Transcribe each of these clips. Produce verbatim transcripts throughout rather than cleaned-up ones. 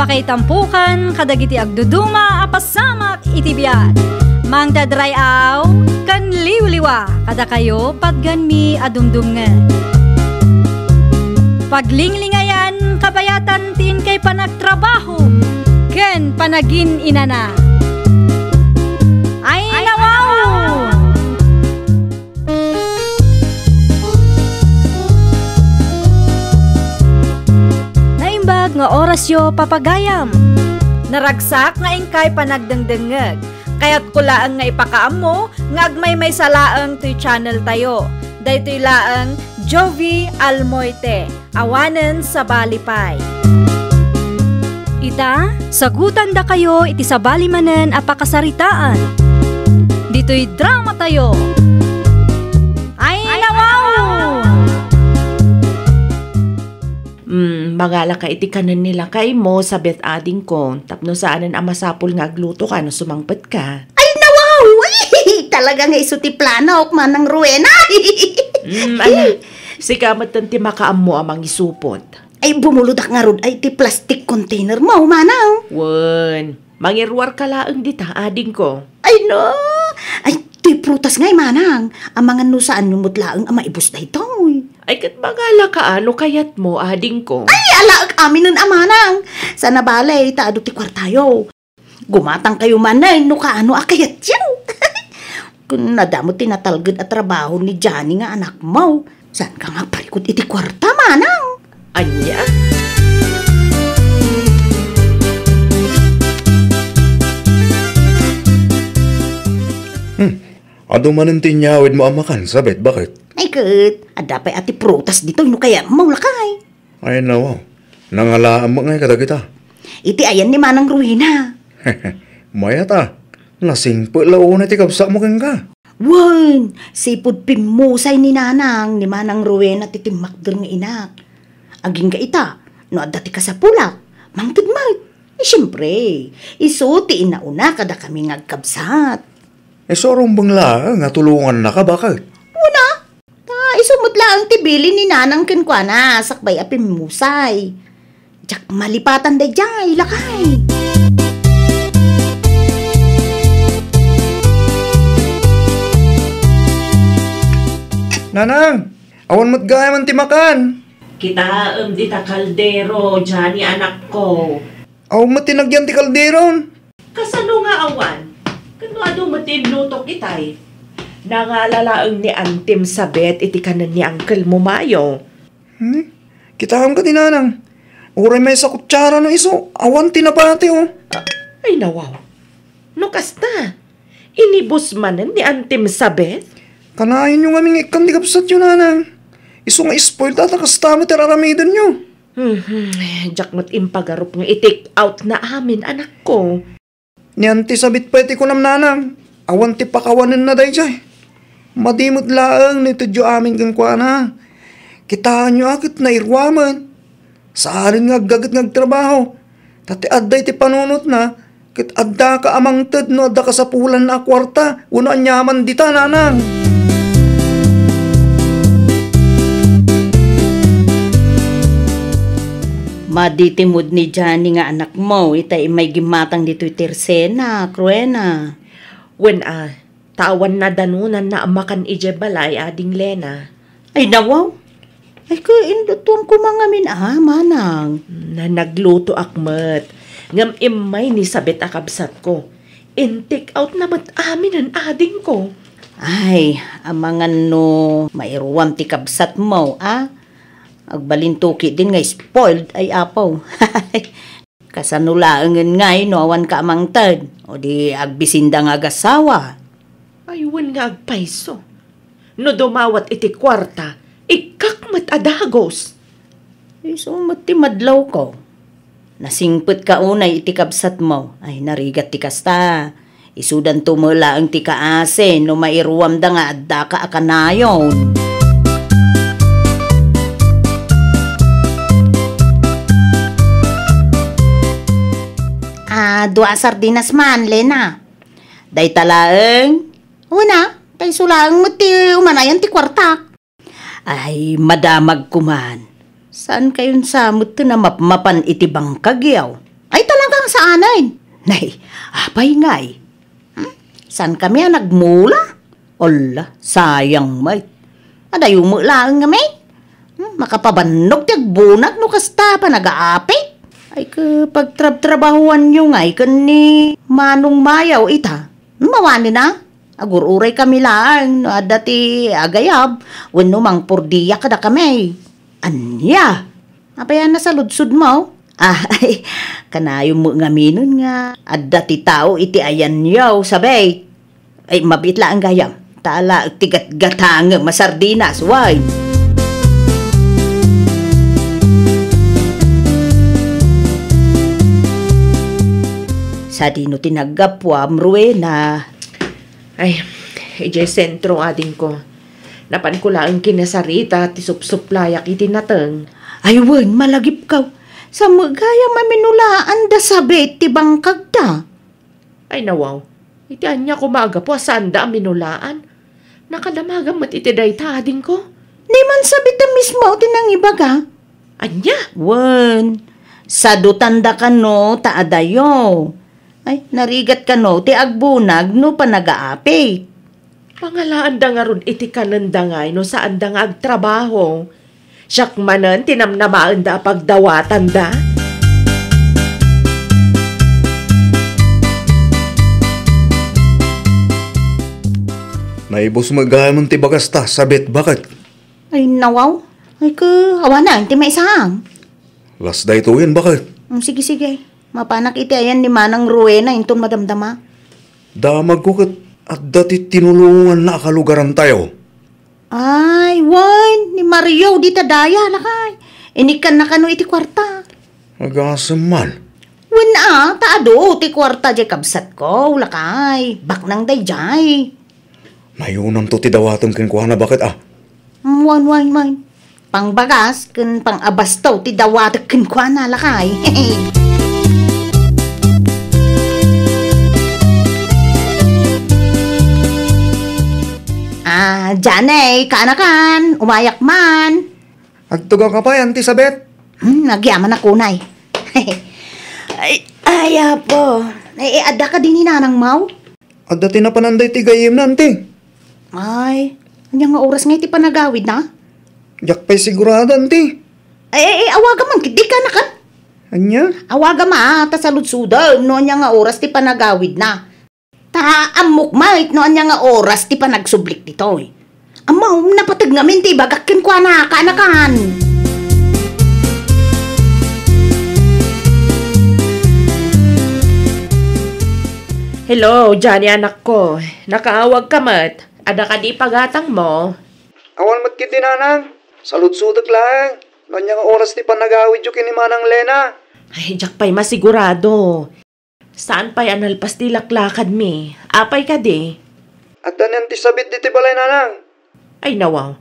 Pakaitampukan kadagiti agduduma a pasamak iti biag. Mangted ray-aw ken liwliwa kadakayo patgenmi a dumdumngeg. Paglinglingayan kabayatan ti inkay panagtrabaho ken panagin-inana. Ay, nawaw! Naimbag nga orasyo, papagayam. Naragsak nga inkay panagdengdengngeg. Kayatko laeng nga ipakaammo nga agmaymaysa laeng toy channel tayo. Daytoy laeng Jovi Almoite. Awanen sabali pay. Ita, sagutandakayo iti sabali manen a pakasaritaan. Ditoy drama tayo. Ay, nawaw! Mm, mangalaka iti kanen ni lakaymo, sabet adingko, tapno saanen a masapul nga aglutoka no sumangpetka. Ay, nawaw! Ay, talaga nga isu ti planok, Manang Rowena. Mm, ala, sika metten ti makaammo a mangisupot. Ay, bumuludak ngarud ay ti plastic container mo, manang. Wen, mangiruarka laeng dita, adingko. Ay, no! Ay, ti prutas ngay, manang. Amangan no saanyo met laeng a maibus daytoy. Ay, ket mangalaka no kayatmo, adingko. Ay, alaek aminen a manang. Sana balay, ta adu ti kuartayo. Gumatangkayo manen no kaano a kayatyo. Kun nadamo ti natalged a trabaho ni Johnny nga anakmo, saanka nga agparikut iti kuarta, manang? Ania? Hmm. Adu manen ti inyawidmo a makan, sabet, baket? Ay, ket, adda pay a ti prutas ditoy no kayatmo, lakay. Ay, nawaw. Nangalaam met ngay kadagita. Iti ayan ni Manang Rowena. Mayat a. Nasingpet la unay ti kabsatmo kenka. Wen, sipud pimmusay ni Nanang ni Manang Rowena ti timmakder nga inak. Agingga ita, no adda ti kasapulak, mangted met. Eh, siempre, isu ti inauna kadakami nga agkabsat. Isu a rumbeng laeng a tulongannaka, baket? Una, ta isu met laeng ti bilin ni Nanang kenkuana sakbay a pimmusay. Diak malipatan daydiay, lakay. Nanang, awan met gayam ti makan. Kitaem dita kaldero, Johnny, anakko. Awan met ti nagyan ti kalderon. Kasano nga awan? Ket no adu met ti inlutok itay? Nangala laeng ni Antim Sabet iti kanen ni Uncle mo, Mayo. Hmm? Kitaem kadi, Nanang. Uray maysa kutsara no isu, awan ti napati, oh. Ay, nawaw. No kasta, inibus manen ni Antim Sabet? Kanayonyo ngamin nga ikkan ti kabsatyo, Nanang. Isu nga spoiled ta, ta kasta met ti ar-aramidenyo. Mhm. Diak met impagarup nga i-take out na amin, anakko. Ni Anti Sabit pay ti kunam, Nanang. Awan ti pakawanenna daydiay. Madi met laeng no itedyo amin kenkuana. Kitaenyo a ket nairuamen. Saanen nga aggaget nga agtrabaho. Ta ti adda iti panunotna, ket addaka a mangted no adda kasapulanna a kuarta wenno aniaman dita, Nanang. Madi ti mood ni Johnny nga anakmo, ita immay gimmatang ditoy tersenak, Rowena. Wen a, ta awan nadanonanna a makan idiay balay, Ading Lena. Ay, nawaw. Ay, ka, inlutuam koma ngamin a, manang. Na, naglutoak met. Ngem immay ni Sabet a kabsatko. In-take out na met aminen, adingko. Ay, amangan no mairuam ti kabsatmo, a? Agbalinto ketdin nga spoiled, ay apo. Kasano laengen ngay no awanka a mangted, o di agbisinda nga agasawa? Ay, wen nga agpayso. No dumawat iti kuarta, ikkak met a dagus. Isu met ti madlawko. Nasingpetka unay iti kabsatmo. Ay, narigat ti kasta. Isudanto met laeng ti kaasi no mairuamda nga addaka a kanayon. A, dua a sardinas man, Lena. Dayta laeng. Una, ta isu laeng met ti umanayan ti kuartak. Ay, madamagko man. Saankayon sa met ti namapmapan iti bangkagyo? Ay, talagang saanen. Nay, apay ngay? Hmm? Saan kami a nagmula? Ala, sayang met. Adayo met laeng ngamin. Hmm, makapabannog ti agbunag no kasta panagaapit. Ay, ket pagtrabtrabahuanyo ngay ken ni Manong Mayaw ita. Hmm, mawanenna? Agur-uray kami laeng no adda ti agayab wenno mangpordia kadakami. Ania? Apay a nasaludsodmo? Ah, kanayon met ngaminen nga adda ti tao iti ayanyo, sabet. Ay, mabiit laeng gayam. Ta alaek ti gatgatangem a sardinas, wen. Sadino ti naggapuam, Rowena? Ay, idiay sentro, adingko. Napanko laeng kinasarita ti supsuplayak iti nateng. Ay, wen, malagipkaw. Sa met gayam a minulaan da sabet ti bangkagda. Ay, nawaw. Iti ania koma a gapu a saanda a minulaan? Nakadamagam met iti dayta, adingko. Ni man sabet a mismo ti nangibaga. Ania? Wen, sadutan da kano ta adayo. Ay, narigat kano ti agbunag no panagaapit. Pangalaanda ngarud iti kanenda ngay no saanda nga agtrabaho. Siak manen ti namnamaenda a pagdawatanda. Naibus met gayamen ti bagasta, sabet baket. Ay, nawaw. Ay, ke, awanan ti maisam. Las daytoyen, baket. Mm, sige, sige. Mapanak iti ayan ni Manang Rowena inton madamdama. Damagko ket adda ti tinulonganna a kalugarantayo. Ay, wen, ni Mario dita daya, lakay. Inikkanna kano iti kuarta. Agasem man. Wen a, ta adu ti kuarta diay kabsatko, lakay. Baknang daydiay. Mayunamto ti dawatem kenkuana, baket a. Mm, wen, wen, wen. Pangbagas ken pang-abasto ti dawatek kenkuana, lakay. Ah, Janey, kaanakan, umayak man. Agtugawka pay, Auntie Sabet? Hmm, agyamanak unay. Ay, ay, apo. Ay, eh, adda kadi ni Nanang Mau? Adda ti napanan daytoy gayyemna, Auntie. Ay, ania nga oras ngay ti panagawidna? Diak pay sigurado, Auntie. Ay, ay, ay, awagam man, ket di kaanakan. Ania? Awagam, ah, ta saludsodem no ania nga oras ti panagawidna. Ta ammok met no ania nga oras ti panagsublik ditoy. Ammom, napateg ngamin ti ibagak kenkuana, kaanakan. Hello, Johnny, anakko. Nakaawagka met. Adda kadi pagatangmo? Awan met ketdi, Nanang. Saludsodek laeng no ania nga oras ti panagawidyo ken ni Manang Lena. Ay, diak pay masigurado. Saan pay a nalpas ti laklakadmi? Apay kadi? Adda ni Auntie Sabet ditoy balay, Nanang. Ay, nawaw.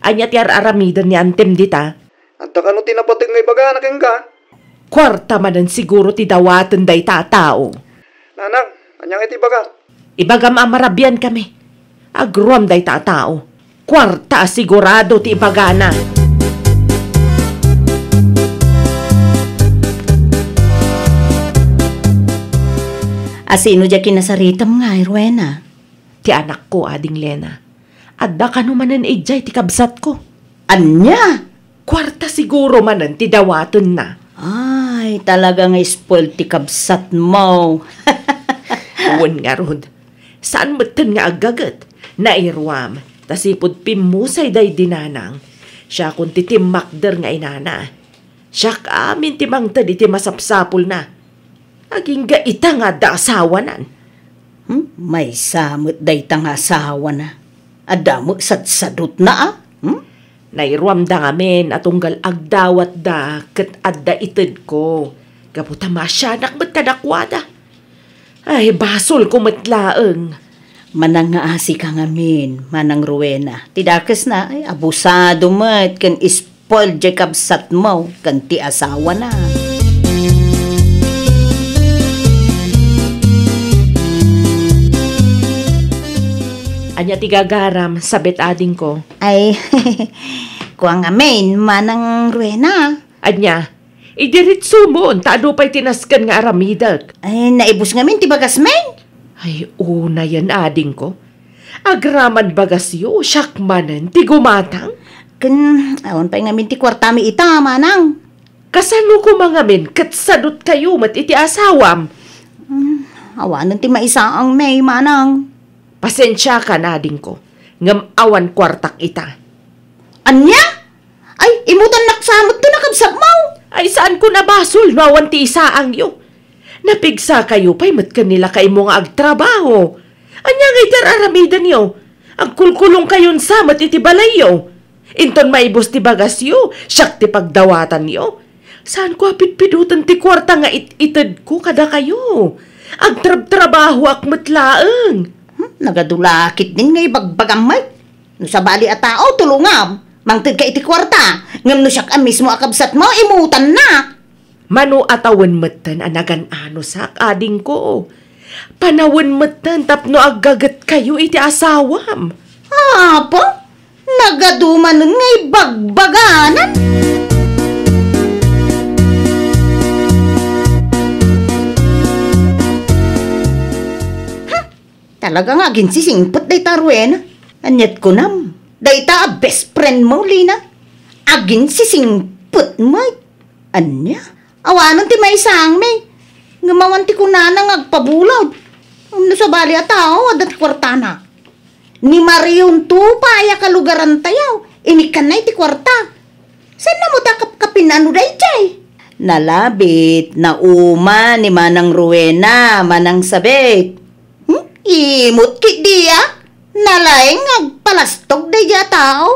Ania ti ar-aramiden ni Antem dita? Adda kano ti napateg nga ibagana kenka? Kuarta manen siguro ti dawaten dayta a tao. Nanang, ania nga iti ibagak? Ibagam a marabian kami. Agruam dayta a tao. Kuarta a sigurado ti ibagana. Asino diay kinasaritam ngay, Rowena? Ti anakko, Ading Lena. Adda kano manen idiay ti kabsatko. Ania? Kuarta siguro manen ti dawatenna. Ay, talaga nga spoiled ti kabsatmo. Wen ngarud, saan metten nga aggaget. Nairuam, ta sipud pimmusay daydi Nanang, siakon ti timmakder nga inana. Siak amin ti mangted iti masapsapulna. Agingga ita nga adda asawanan. Hmm? Maysa met dayta nga asawana. Adda met sadsadutna, a? Hmm? Nairuamda ngamin a tunggal agdawatda ket adda itedko. Gapu ta masianak met kadakuada. Ay, basolko met laeng. Manangngaasika ngamin, Manang Rowena. Ti dakesna, ay, abusado met ken spoiled diay kabsatmo ken ti asawana. Ania ti gagaram, Sabet, adingko? Ay, kua ngamin, Manang Rowena. Ania? Idiretsomon, ta adu pay ti nasken nga aramidek. Ay, naibus ngamin ti bagasmi? Ay, unayen, adingko. Agraman bagasyo, siak manen ti gumatang. Ken, awan pay ngamin ti kuartami ita, manang. Kasano koma ngamin ket sadutkayo met iti asawam? Hmm, awanen ti maisaangmi, manang. Pasensiakan, adingko, ngem awan kuartak ita. Ania? Ay, imutannak sa met ti nakabsatmo. Ay, saanko a basol no awan ti isaangyo. Napigsakayo pay met ken ni lakaymo nga agtrabaho. Ania ngay ti ar-aramidenyo? Agkulkulongkayon sa met iti balayyo. Inton maibus ti bagasyo, siak ti pagdawatanyo. Saanko a pitpidoten ti kuarta nga it-itedko kadakayo. Agtrabtrabahoak met laeng. Hmm, nagadu la ketdin nga ibagbagam met. No sabali a tao, tulongam. Mangtedka iti kuarta. Ngem no siak a mismo a kabsatmo, imutannak. Mano a tawen metten a nagan-anosak, adingko. Panawen metten tapno aggagetkayo iti asawam. Apo, nagadu manen nga ibagbaganan. Hmm, talaga nga aginsisingpet dayta a Rowena. Ania't kunam, dayta a best friend mo, Lina. Aginsisingpet met. Ania? Awanen ti maisaangmi. Ngem awan ti kunana nga agpabulod. Ngem no sabali a tao, adda ti kuartana. Ni Marion to pay a kalugarantayo, inikkanna iti kuarta. Saanna met a kapkapin-ano daydiay? Nalabit, nauma ni Manang Rowena, Manang Sabit. Hmm? Imot ketdi a? Nalaing nga agpalastog daydiay a tao.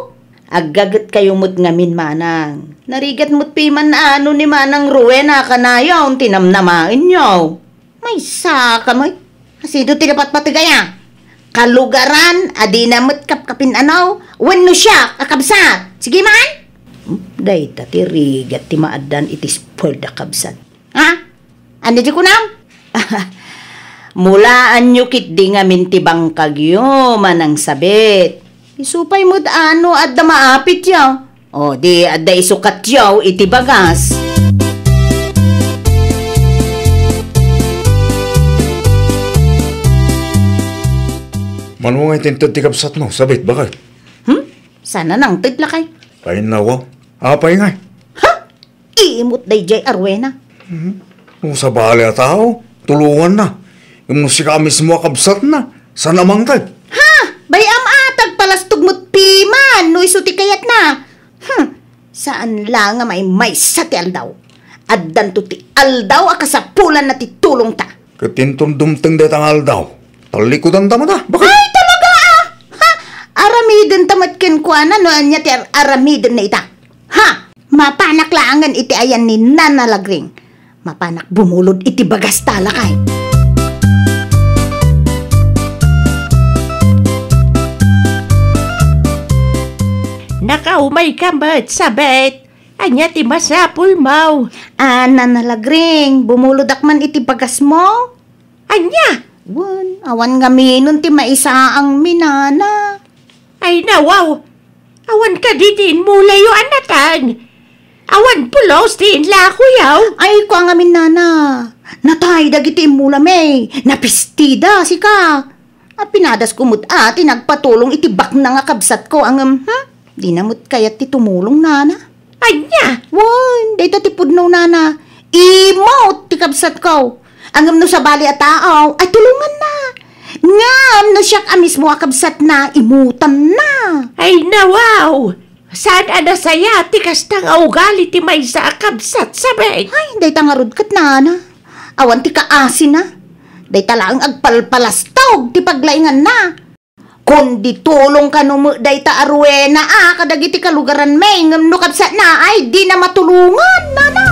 Aggagetkayo met ngamin, manang. Narigat met piman ano ni Manang Rowena kanayon ti namnamaenyo. Maysaka met. Asino ti napatpateg aya? Kalugaran a dina met kapkapin-ano wenno siak a kabsat? Sige man! Hmm, dayta ti rigat ti maaddan iti spoiled a kabsat. Ha? Ania ti kunam? Mulaanyo ketdi ngamin ti bangkagyo, Manang Sabit. Isu pay met ano adda maapityo. O, di adda isukatyo iti bagas. Mano nga inted ti kabsatmo, Sabit, bakay? Hmm? Saan a nangted, lakay? Painlawa. Apay ngay? Ha? Imot daydiay a Rowena. Mhm. No sabali a tao, tulonganna. Ngem no sika a mismo a kabsatna, saan a mangted? Ha? Bay-am a, agpalastog met piman no isu ti kayatna. Hmm. Saan la nga maymaysa ti aldaw. Addanto ti aldaw a kasapulanna ti tulongta. Ket inton dumteng dayta nga aldaw, tallikudanta met a, bakit? Ay, talaga a! Ha? Aramidenta met kenkuana no ania ti ar-, aramidenna ita. Ha? Mapanak laengen iti ayan ni Nana Lagring. Mapanak bumulod iti bagasta, lakay. Nakaumayka met, Sabit. Ania ti masapulmo? A, Nana Lagring, bumulodak man iti bagasmo. Ania? Wen, awan ngaminen ti maisaangmi, nana. Ay, nawaw. Awan kadi ti immulayo a nateng? Awan pulos ti inlakoyo? Ay, kua ngamin, nana. Natay dagiti immulami. Napistida, sika. A, pinadasko met a ti nagpatulong iti baknang a kabsatko, ngem, hmm? Dina met kayat ti tumulong, nana. Ania? Wen, dayta ti pudno, nana. Imot ti kabsatko. Ngem no sabali a tao, ay tulonganna. Ngem no siak a mismo a kabsatna, imutanna. Ay, nawaw! Saan a nasayaat ti kasta nga ugali ti maysa a kabsat, Sabit? Ay, dayta ngarud ket, nana. Awan ti kaasina. Dayta laeng agpalpalastog ti paglainganna. Kundi tulong kano met dayta a Rowena a kadagiti kalugaranmi, ngem no kabsatna ay dina matulongan, nana.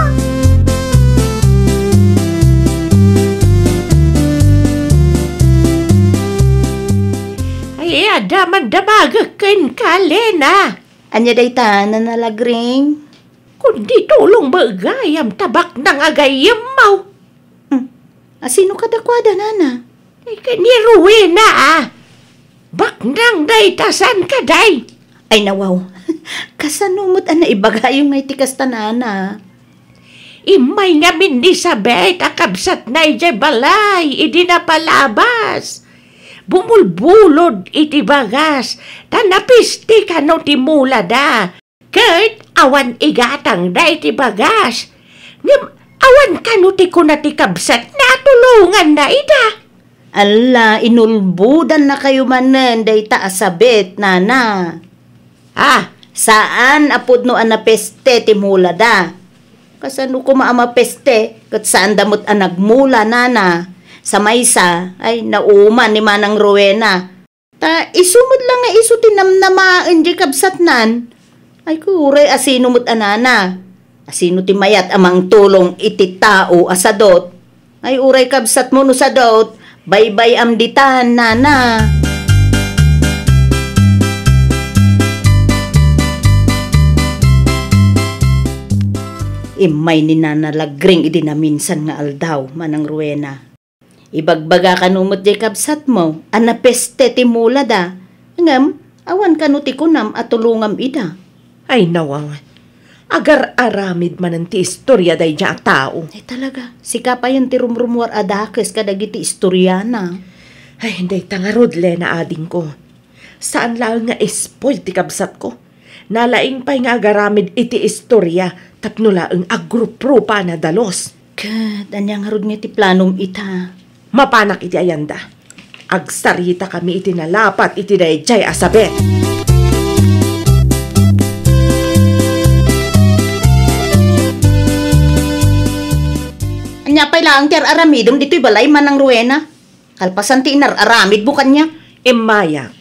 Ay, adda man damagek kenka, Lena. Ania dayta, Nana Lagring? Kundi tulong met gayam ta baknang a gayyemmo. Hmm. A, sino kadakuada, nana? Ay, ken ni Rowena, a. Baknang dayta, saan kadi? Ay, nawaw. Kasano met a naibagayo nga iti kasta, nana? Immay ngamin ni Sabet a kabsatna idiay balay idi napalabas. Bumulbulod iti bagas, ta napiste kano ti mulada. Ket awan igatangda iti bagas. Ngem awan kano ti kuna ti kabsatna a tulonganna ida. Alla, inulbodannakayo manen dayta a Sabet, nana. Ah, saan a pudno a napeste ti mulada. Kasano koma a mapeste, ket saanda met a nagmula, nana. Sa maysa, ay, nauman ni Manang Rowena. Ta isu met la nga isu ti namnamaen diay kabsatnan. Ay, uray asino met a nana. Asino ti mayat a mangtulong iti tao a sadut? Ay, uray kabsatmo no sadut, baybay-am ditan, nana. Immay ni Nana Lagring idi naminsan nga aldaw, Manang Rowena. Ibagbaga kano met diay kabsatmo a napeste ti mulada, ngem awan kano ti kunam a tulongam ida. Ay, nawaw. Agar-aramid manen ti istoria daydiay a tao. Ay, talaga, sika payen ti rumrumuar a dakes kadagiti istoriana. Ay, dayta ngarud, Lena, adingko. Saan laeng nga spoil ti kabsatko. Nalaing pay nga agaramid iti istoria tapno laeng agruprupa a nadalus. Ket ania ngarud nga ti planom ita? Mapanak iti ayanda. Agsaritakami iti nalapat iti daydiay a Sabet. Ania pay laeng ti ar-aramidem ditoy balay, Manang Rowena? Kalpasan ti inar-aramidmo kaniak. Immayak,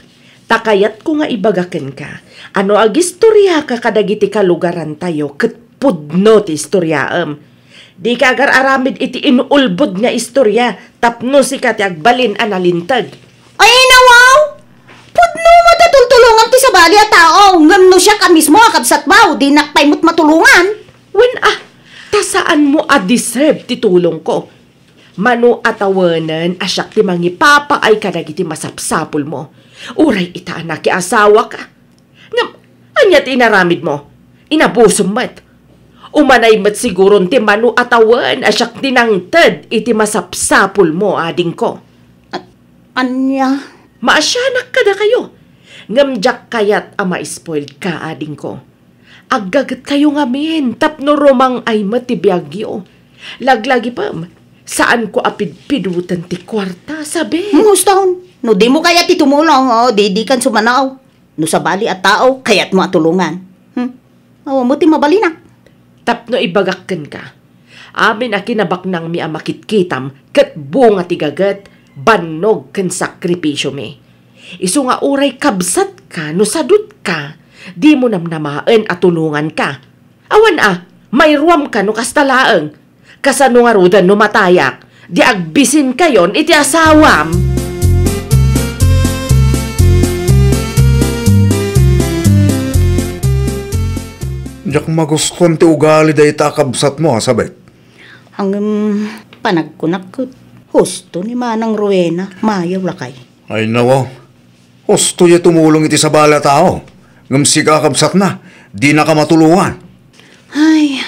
ta kayatko nga ibaga kenka a no agistoriaka kadagiti kalugarantayo ket pudno ti istoriaem. Dika agar-aramid iti inulbod nga istoria tapno sika ti agbalin a nalinteg. Ay, nawaw! Pudno met a tultulongam ti sabali a tao, ngem no siak a mismo a kabsatmo, dinak pay met matulongan. Wen a, ta saanmo a deserve ti tulongko. Mano a tawenen a siak ti mangipapaay kadagiti masapsapulmo. Uray ita a nakiasawaka. Ngem, ania ti inaramidmo? Inabusom met. Umanay met siguron ti mano a tawen a siak ti nangted iti masapsapulmo, adingko. A-, ania? Maasianak kadakayo. Ngem diak kayat a ma-spoiled ka, adingko. Aggagetkayo ngamin tapno rumang-ay met ti biagyo. Laglagipem, saanko a pidpidoten ti kuarta, Sabet. Muston, no dimo kayat ti tumulong, o, di, dikan sumanaw. No sabali a tao, kayatmo a tulongan. Hmm? Awan met ti mabalinak. Tapno ibagak kenka, amin a kinabaknangmi a makitkitam ket bunga ti gaget, bannog ken sakripisiomi. Isu nga uray kabsatka no sadutka, dimo namnamaen a tulonganka. Awan a, mairuamka no kasta laeng. Kasano ngaruden no matayak, di agbisinkayon iti asawam? Diak magustuan ti ugali dayta a kabsatmo, a Sabet. Ngem, panagkunak ket, husto ni Manang Rowena, mayaw lakay. Ay, nawaw. Husto ya tumulong iti sabali a tao, ngem sika a kabsatna, dinaka matulongan. Ay,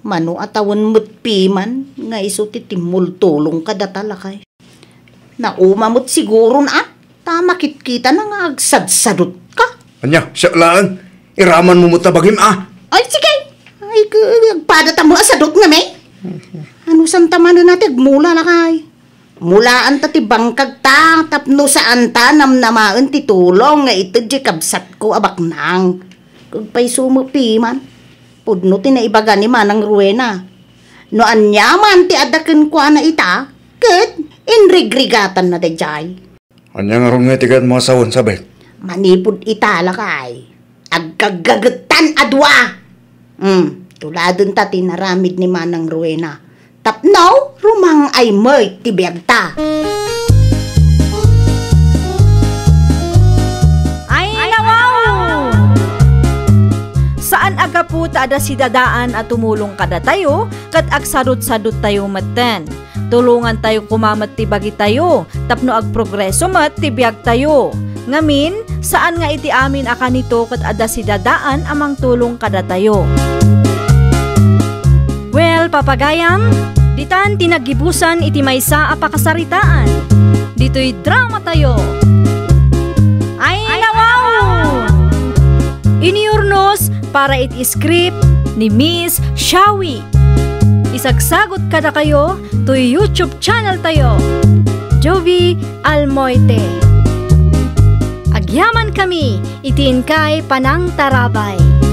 mano a tawen met piman nga isu ti timmultulong kadata, lakay. Nauma met siguron a, ta makitkitana nga agsadsadutka. Ania, siak laeng, iramanmo met ta bagim a. Ay, sige. Ay, k-, agpadatam a sadut ngamin. Ano santa manen a ti agmula, lakay? Mulaanta ti bangkagta tapno saanta namnamaen ti tulong nga ited ti kabsatko a baknang. Ket pay sumo piman, pudno ti naibaga ni Manang Rowena. No aniaman ti adda kenkuana ita, ket inrigrigatanna daydiay. Ania ngarud nga ti kayatmo a sawen, Sabet? Manipud ita, lakay, agkaggagettan a dua. Hmm, tuladenta ti naramid ni Manang Rowena. Tapno, rumang-ay met ti biagta. Ay, nawaw! Saan a gapu ta adda sidadaan a tumulong kadatayo, ket agsadutsaduttayo metten. Tulongantayo koma met ti bagitayo tapno agprogreso met ti biagtayo. Ngamin, saan nga iti amin a kanito ket adda sidadaan a mangtulong kadatayo. Well, Papagayam, ditan ti naggibusan iti maysa a pakasaritaan. Ditoy dramatayo. Ay, nawaw! Iniurnos para iti script ni Miss Shawi. Isagsagot kadakayo toy YouTube channel tayo, Jovie Almoite. Agyaman kami iti inkay panangtarabay.